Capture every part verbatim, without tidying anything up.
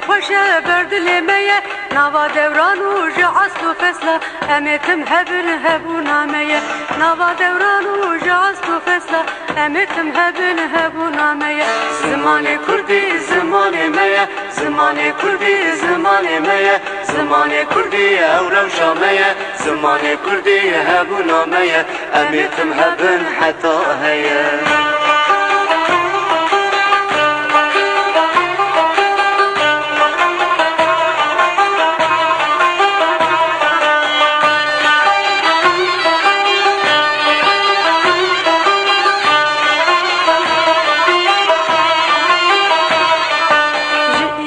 Xweş e ber dilê me ye, nava dewran û ji esl û fesla, em ê tim hebin hebûna me ye. Nava dewran û ji esl û fesla, em ê tim hebin hebûna me ye. Zimanê kurdî zimanê me ye, zimanê kurdî zimanê me ye, zimanê kurdî ew rewşa me ye. Zimanê kurdî hebûna me ye, em ê tim hebin heta heye.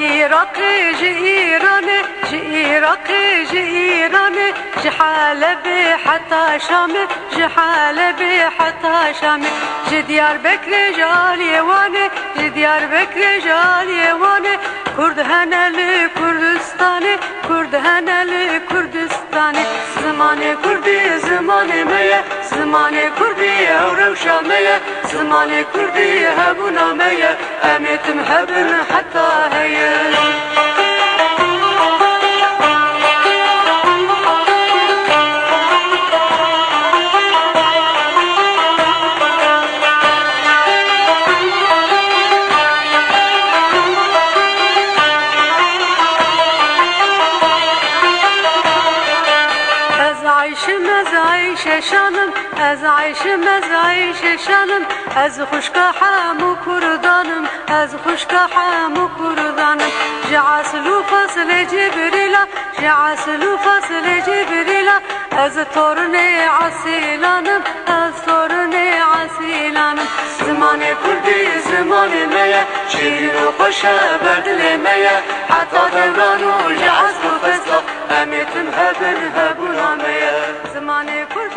Ji Iraqê, ji Îranê, ji Iraqê, ji Îranê, ji Helebê heta Şamê, ji Helebê heta Şamê, ji Diyarbekirê, ji aliyê Wanê, ji Diyarbekirê, ji aliyê Wanê, Kurd hene li Kurdistanê, Kurd hene li Kurdistanê. Zimanê kurdî zimanê me ye, zimanê kurdî ew rewşa me ye. Zimanê kurdî hebûna me ye, em ê tim hebin heta heye. Ez Ayşim, ez Ayşe Şanim, ez Ayşim, ez Ayşe Şanim, ez xwişka hemû Kurdanim, ez xwişka hemû Kurdanim. Ji esl û feslê Cibrîla, ji esl û feslê Cibrîla, ez tornê Esîlanim, ez tornê Esîlanim. Zimanê kurdî zimanê me ye, şîrîn û xweş e ber dilê me ye. Heta dewran û ji esl û fesla, em ê tim hebin hebûna me ye. Zimanê kurdî